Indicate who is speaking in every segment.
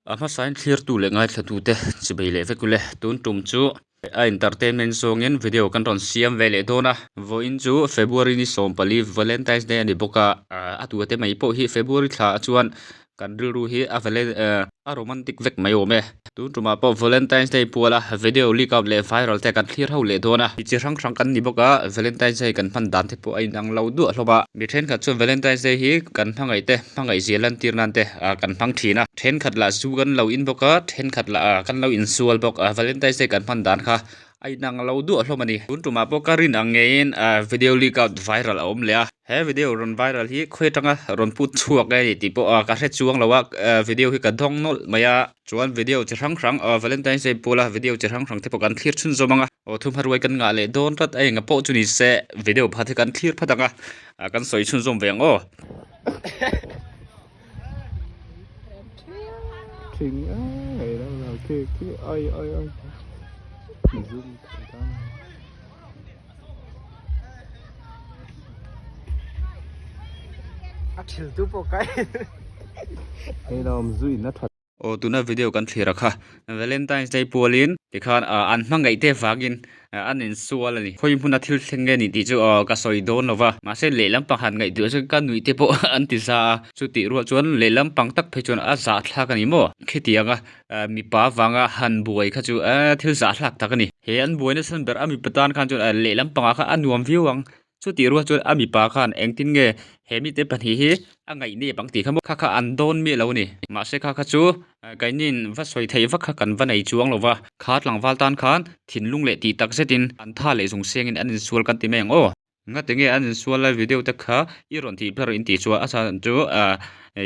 Speaker 1: A hmasain thlirtu leh ngaithlatute chibei leh vek ule. Tun tum chu a entertainment zawngin video kan rawn siam ve leh dawn a. Vawiin chu February ni 14 Valentine's Day a ni bawk a, a tua te mai pawh hi February thla ah chuan kan rilru hi a valen a romantic vek mai awm e. Tun tumah pawh Valentine's Day puala video leak out leh viral te kan thlir ho leh dawn a. Mi chi hrang hrang kan ni bawk a, Valentine's Day kan hman dan te pawh a inang lo duah hlawm a. Mi thenkhat chuan Valentine's Day hi kan hmangaih te, hmangaih zia lantir nan te kan hmang thin a. Thenkhat lah zu kan lo in bawk a, thenkhat lah kan lo insual bawk a. Valentine's Day kan hman dan kha a inang lo duah hlawm a ni. Tun tumah pawh ka rin ang ngeiin video leak out viral a awm leh a. He video rawn viral hi khawi atanga rawn put chhuak nge ni tih pawh ka hre chuang lo a, video hi ka dawng nawlh mai a. Chuan video chi hrang hrang Valentine's Day puala video chi hrang hrang te pawh kan thlir chhun zawm ang a, aw thuhmaruai kan ngah leh dawn tlat a enga pawh chu ni se video pakhat hi kan thlir phat ang a, kan sawi chhun zawm ve ang aw.
Speaker 2: A thil tu pawh kai.
Speaker 3: Hei lo awm zui na that.
Speaker 1: Aw tuna video kan thlir a kha Valentine's Day pualin tikhan ah an hmangaih te vangin an insual a ni. Khawi hmuna thil thleng nge ni tih chu aw ka sawi dawn lo va mahse lehlam pang han ngaihtuah chuan ka nuih te pawh an ti za a chutih ruah chuan lehlam pang tak phei chuan a zahthlak a ni maw khitianga mipa vanga han buai kha chu eh thil zahthlak tak a ni. He an buai nasa ber a mipa tan khan chuan lehlam pangah khan a nuam viau ang Chutih rual chuan a mipa khan engtin nge he mite pahnih hi a ngaihnep ang tih kha maw kha kha an dawn miah lo a ni. Mahse kha kha chu keinin va sawi theih vak kha kan va nei chuang lo va. Kha tlangval tan khan thinlung leh tih tak zetin an tha leh zung sengin an insual kan ti mai ang aw. Ngati nge an insual lai video te kha i rawn tih ber in tih chuan a chhan chu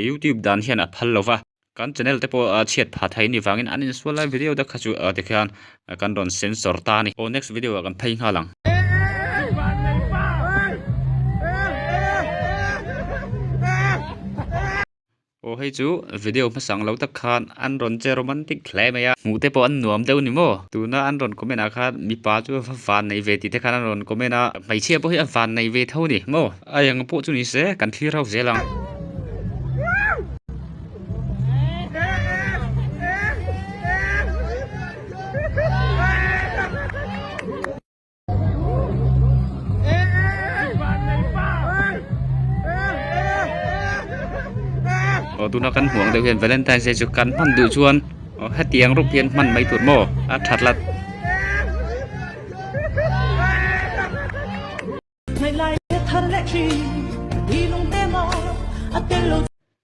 Speaker 1: youtube dan hian a phal lo va. Kan channel te pawh a chhiat phah thei ni vangin an insual lai video te kha chu tikhian kan rawn censor ta a ni. Aw next video ah kan phei nghal ang. Aw hei chu video hmasang lo tak khan an rawn che romantic hle mai a, hmuh te pawh an nuam deuh ni maw? Tuna an rawn comment ah khan mipa chu va van nei ve tih te khan an rawn comment a, hmeichhia pawh hi a van nei ve tho ni maw? A eng pawh chu ni se kan thlir ho zel ang. Aw tuna kan hmuh ang deuh hian Valentine's Day chu kan hman duh chuan aw hetiang rup hian hman mai tur maw a that lat.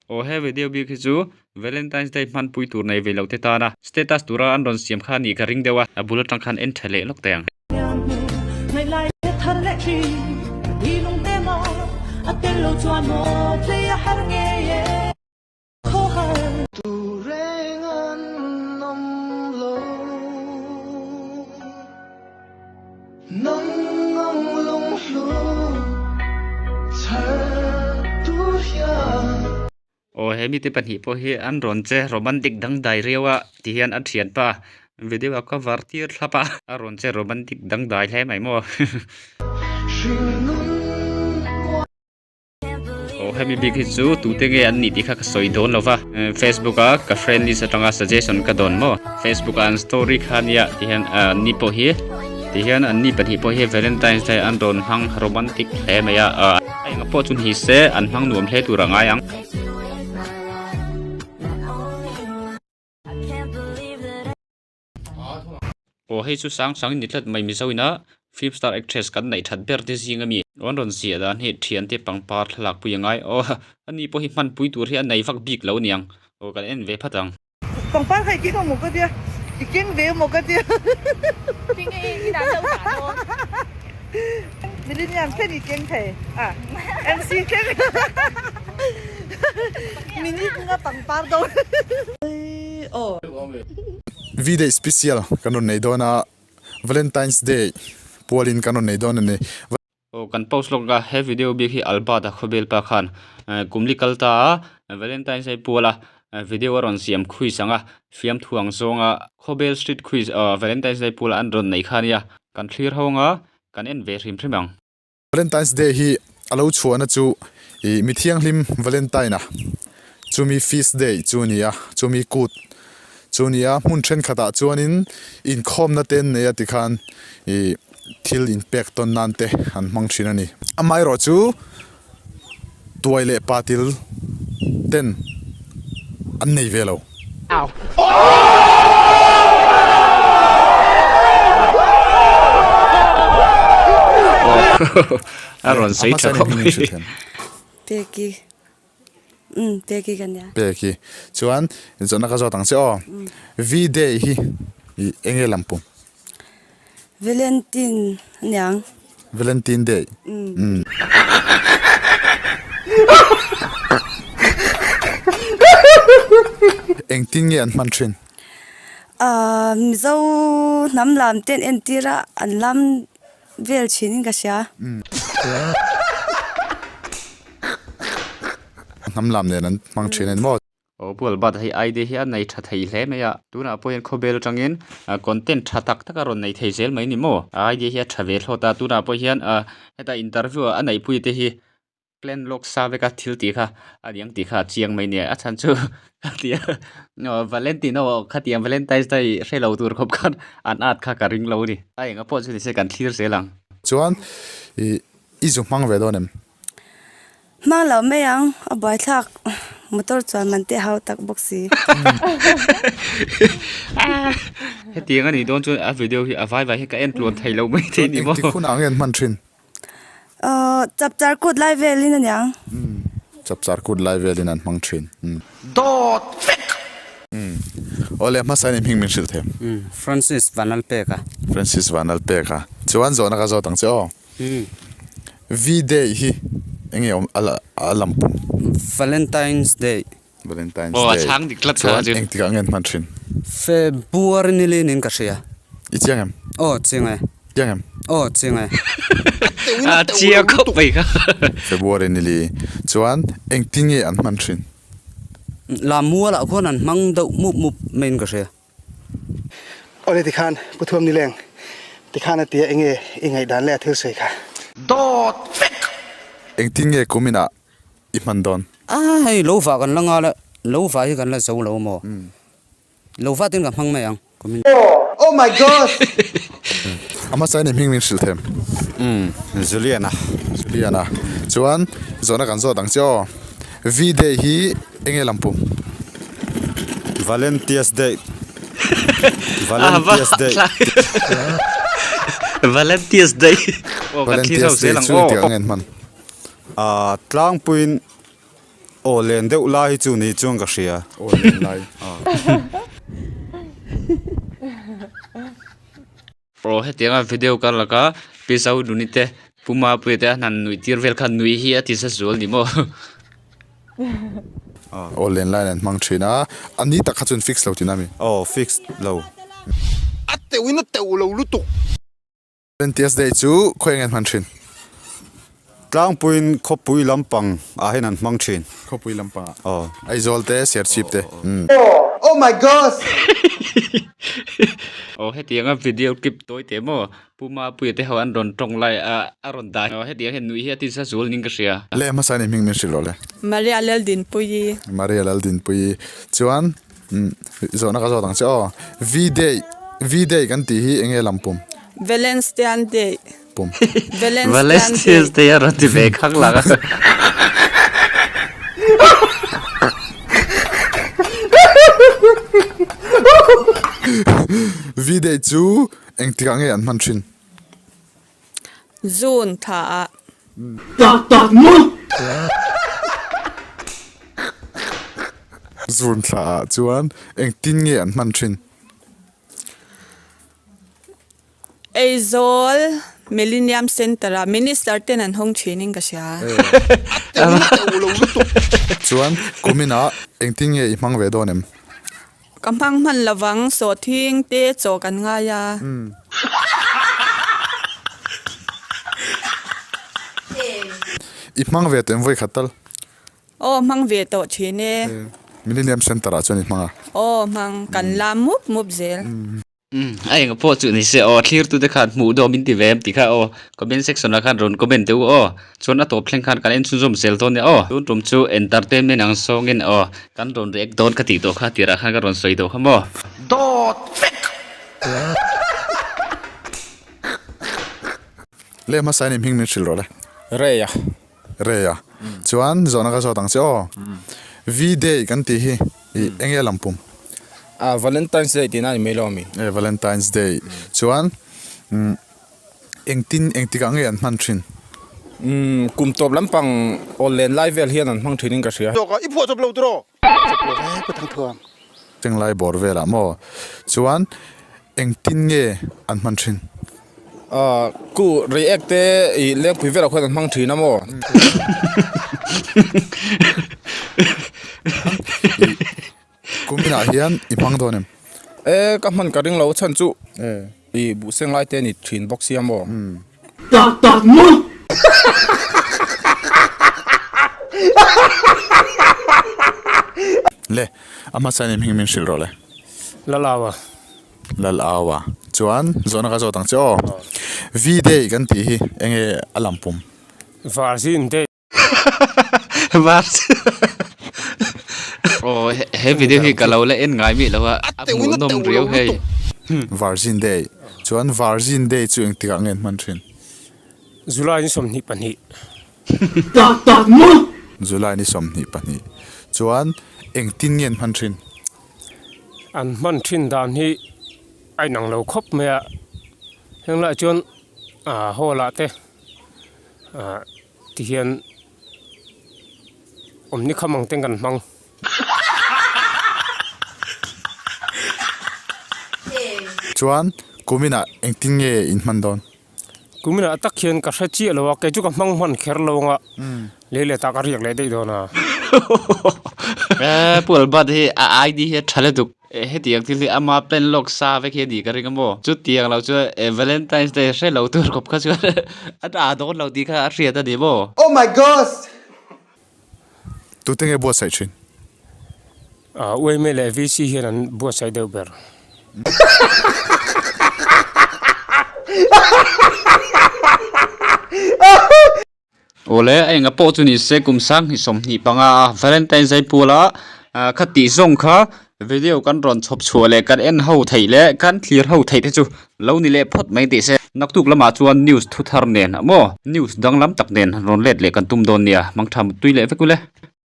Speaker 1: Aw he video bik hi chu Valentine's Day hmanpui tur nei ve lo te tana status tura an rawn siam kha nih ka ring deuh a, a bul atang khan en tha leh lawk teh ang. Aw he mite pahnih pawh hi an rawn che romantic dangdai riau a ti hian a thianpa video a cover tir thlap a a rawn che romantic dangdai hle mai maw. Aw hemi bik hi chu tute nge an nih tih kha ka sawi dawn lo va Facebook a ka friend list atanga suggestion ka dawn maw Facebook a an story kha nia ti hian an ni pawh hi ti hian an ni pahnih pawh hi Valentine's Day an rawn hmang romantic hle mai a a enga pawh chu ni se an hmang nuam hle tur a ngai ang. Aw hei chu sang sang in ni tlat mai mizo ina film star actress kan neih that ber te zing ami an rawn ziah dan hi thiante pangpar thlalak pui a ngai aw ani pawh hi hmanpui tur hi a nei vak bik lo aniang aw kan en ve phat ang.
Speaker 4: Pangpar kha i keng emaw ka tia i keng ve emaw ka tia.
Speaker 5: Tinge i dan deuh dah dawn.
Speaker 4: Millennium thleng i keng thei a MC thleng minute nga pangpar dawn.
Speaker 6: V-Day special kan rawn nei dawn a, Valentine's Day pualin kan rawn nei dawn a ni.
Speaker 1: Aw kan post lawk a, he video bik hi Albert a khawvel pa khan kumli kal ta a Valentine's Day puala video a rawn siam quiz ang a, fiamthu ang zawnga khawvel street quiz Valentine's Day puala an rawn nei kha a nia, kan thlir ho anga kan en ve hrim hrim ang.
Speaker 6: Valentine's Day hi a lo chhuahna chu ih mi thianghlim Valentine-a chumi feast day chu a ni a, chumi kut. Chu nia hmun thenkhatah chuanin inkhawmna te an nei a tikhan ih thil inpek tawn nan te an hmang thin a ni. Amaherawh chu tuai leh patil ten an nei ve lo.
Speaker 1: A rawn sawi tha khawp mai.
Speaker 7: Peki. Umm Peki ka nia.
Speaker 6: Peki. Chuan zawhna ka zawt ang che aw. V-day hi i eng nge lam pum?
Speaker 7: Valentine a niang.
Speaker 6: Valentine day. Umm. Engtin nge an hman thin?
Speaker 7: Ahh Mizo hnam lam te an entir a, an lam Vel thin in ka hria.
Speaker 6: Hnam lam nen an hmang thin a ni maw?
Speaker 1: Aw Pu Albert hei idea hi a nei tha thei hle mai a, tunah pawh hian khawbel atangin content tha tak tak a rawn nei thei zel mai ni maw? A idea hi a tha ve thlawt a, tunah pawh hian heta interview a neihpui te hi plan lawk sa veka thil tih kha a niang tih kha a chiang mai nia a chhan chu khatia Valentino khatiang Valentine's Day hre lo tur khawp khan an at kha ka ring lo a ni a enga pawh chu ni se kan thlir zel ang.
Speaker 6: Chuan ih i zu hmang ve dawn em?
Speaker 7: Hmang lo mai ang a buaithlak motor chuan man te hau tak bawk si.
Speaker 1: Hetiang a nih dawn chuan a video hi a vai vai hi ka en tluan thei lo mai thei ni maw.
Speaker 6: Chuan engtik hunah nge an hman thin?
Speaker 7: Chapchar kut lai velin a niang.
Speaker 6: Chapchar kut lai velin an hmang thin.
Speaker 4: Dawt vek!
Speaker 6: Awle hmasa in hming min hrilh thei.
Speaker 8: Francis Vanlalpeka.
Speaker 6: Francis Vanlalpeka. Chuan zawhna ka zawt ang che aw. V-day hi enge awm a lam pum?
Speaker 8: Valentine's Day.
Speaker 6: Valentine's
Speaker 1: Aw, a
Speaker 6: Day.
Speaker 1: chhang dik tlat kha
Speaker 6: Chuan
Speaker 1: chu.
Speaker 6: engtikah nge an hman thin?
Speaker 8: February nilin in ka hria.
Speaker 6: I chiang em?
Speaker 8: Aw, chiang e.
Speaker 6: Chiang em?
Speaker 8: Aw, chiang e.
Speaker 1: A chiang khawp mai kha.
Speaker 6: February nili. Chuan engtin nge an hman thin?
Speaker 8: Lammualah khuan an hmang deuh mup mup maiin ka hria.
Speaker 2: Awle tikhan Pu Thuam Nileng tikhan a tia enge i ngaihdan leh a thil sawi kha?
Speaker 4: Dawt vek!
Speaker 6: Engtin nge kuminah i hman dawn?
Speaker 8: A hei lo vah kan la nghal a, lo vah hi kan la zo lo maw? Lo vah tin ka hmang mai ang kumin.
Speaker 4: Oh my God!
Speaker 6: A hmasa in i hming min hrilh them.
Speaker 9: Umm Juliana.
Speaker 6: Juliana. Chuan zawhna kan zawt ang che aw. V-day hi enge lam pum?
Speaker 9: Valentia's Day. Valentia's Day.
Speaker 1: Valentia's Day. Aw kan thlir ho
Speaker 6: Valentia's Day
Speaker 1: zel ang
Speaker 6: chu
Speaker 1: aw.
Speaker 6: engtikah nge an hman?
Speaker 9: Aaa tlangpuiin aw len deuh lai hi chu ni chuan ka hria.
Speaker 6: Aw len lai.
Speaker 1: Aw hetianga video ka laka Pi Zoduni te Pu Mapuia te a hnan nuih tir vel khan nuih hi a ti sa zual ni maw.
Speaker 6: Aw len lai an hmang thin a, a ni tak kha chuan fix lo tihna a mi?
Speaker 9: Aw fix lo.
Speaker 4: A teuhin a teuh lo lutuk.
Speaker 6: Valentine's Day chu khawi eng an hman thin?
Speaker 9: Tlangpuiin khawpui lampang ah hian an hmang thin.
Speaker 6: Khawpui lampang ah?
Speaker 9: Aw.
Speaker 6: Aizawl te, Serchhip te.
Speaker 4: Oh my God!
Speaker 1: Aw hetianga video clip tawi teh maw Pu Mapuia te ho an rawn tawng lai a a rawn dah aw hetiang hian nuih hi a tinsa zual ning ka hria.
Speaker 6: Le hmasa in i hming min hrilh rawh le.
Speaker 5: Maria Laldinpuii.
Speaker 6: Maria Laldinpuii chuan Zawhna ka zawt ang che aw. V-day, V-day kan tih hi eng nge lam pum?
Speaker 5: Valentine's Day.
Speaker 6: Pum.
Speaker 1: Valentine's Day a rawn ti ve khak lak a.
Speaker 6: V-day chu engtikah nge an hman thin?
Speaker 5: June thla ah.
Speaker 4: Tak tak maw?
Speaker 6: June thla ah chuan engtin nge an hman thin?
Speaker 5: Aizawl Millennium Centre ah Minister ten an hawng thin in ka hria.
Speaker 6: Chuan kumin ah engtin nge i hmang ve dawn em?
Speaker 5: Ka hmang hman lovang sawhthing te chaw kan ngai a.
Speaker 6: I hmang ve tawh em vawi khat tal?
Speaker 5: Aw hmang ve tawh thin e.
Speaker 6: Millennium Centre ah chuan i hmang a?
Speaker 5: Aw hmang, kan lam mup mup zel.
Speaker 1: Umm a eng pawh chu ni se aw thlir tute khan hmuh dawm in ti ve em tih kha aw comment section ah khan rawn comment teh u aw chuan a tawp thleng khan kan en chhunzawm zel dawn nia aw tun tum chu entertainment ang zawngin aw kan rawn react dawn ka tih tawh kha tirah khan ka rawn sawi tawh kha maw.
Speaker 4: Dawt vek!
Speaker 6: Leh hmasa in i hming min hrilh rawh le.
Speaker 10: Rea.
Speaker 6: Rea. Chuan zawhna ka zawt ang che aw. V-day kan tih hi i eng nge lam pum?
Speaker 10: Ah Valentine's Day tihna a ni mai lo ami?
Speaker 6: E Valentine's Day. Chuan engtin engtikah nge an hman thin?
Speaker 10: Umm kum tawp lampang awl len lai vel hian an hmang thin in ka hria.
Speaker 2: Zawk a, i phuah chawp lo tiraw? Chawp lo ve Pu Thangthuam.
Speaker 6: Chenglai bawr velah maw? Chuan engtin nge an hman thin?
Speaker 10: Aaa ku reiek te ih lengpui velah khuan an hmang thin a maw?
Speaker 6: Kuminah hian i hmang dawn em?
Speaker 10: E ka hman ka ring lo chhan chu i buhseng lai te a ni thin bawk sia maw?
Speaker 4: Tak tak maw?
Speaker 6: Le, a hmasa in hming min hrilh rawh le.
Speaker 11: Lalawa.
Speaker 6: Lalawa. Chuan zawhna ka zawt ang che aw. V-day kan tih hi enge a lampum?
Speaker 11: Virgin Day.
Speaker 1: Aw he video hi ka lo la en ngai miah lo a a hmuhnawm riau hei.
Speaker 6: Virgin Day chuan Virgin Day chu engtikah nge an hman thin?
Speaker 11: July ni 22.
Speaker 4: Tak tak maw?
Speaker 6: July ni 22 chuan engtin nge an hman thin?
Speaker 11: An hman thin dan hi a inang lo khawp mai a, henglaiah chuan hall ah te ah ti hian awm ni kham ang ten kan hmang.
Speaker 6: Chuan kuminah engtin nge in hman dawn?
Speaker 11: Kuminah tak hian ka hre chiah lo a, kei chu ka hmang hman kher lo anga lei leh tah ka riak leh daih dawn a.
Speaker 1: Eh Pu Albert hi a ID hi a tha lutuk. Hetiang thil hi ama plan lawk sa vek hi a nih ka ring a maw? Chutiang lo chuan Valentine's Day hre lo tur khawp kha chuan a dah dawn lo tih kha a hriat a ni maw?
Speaker 2: Oh my gosh!
Speaker 6: Tute nge buatsaih thin?
Speaker 11: Uaime leh VC hian an buatsaih deuh ber.
Speaker 1: Awle, a enga pawh chu ni se kum 2025 a Valentine Zaipuala kha tih zawng kha video kan rawn chhawp chhuah leh kan en ho theih leh kan thlir ho theih te chu lo ni leh phawt mai tih se. Naktuk lamah chuan news thu thar nen maw news danglam tak nen rawn let leh kan tum dawn nia, mangtha muttui leh vek ule.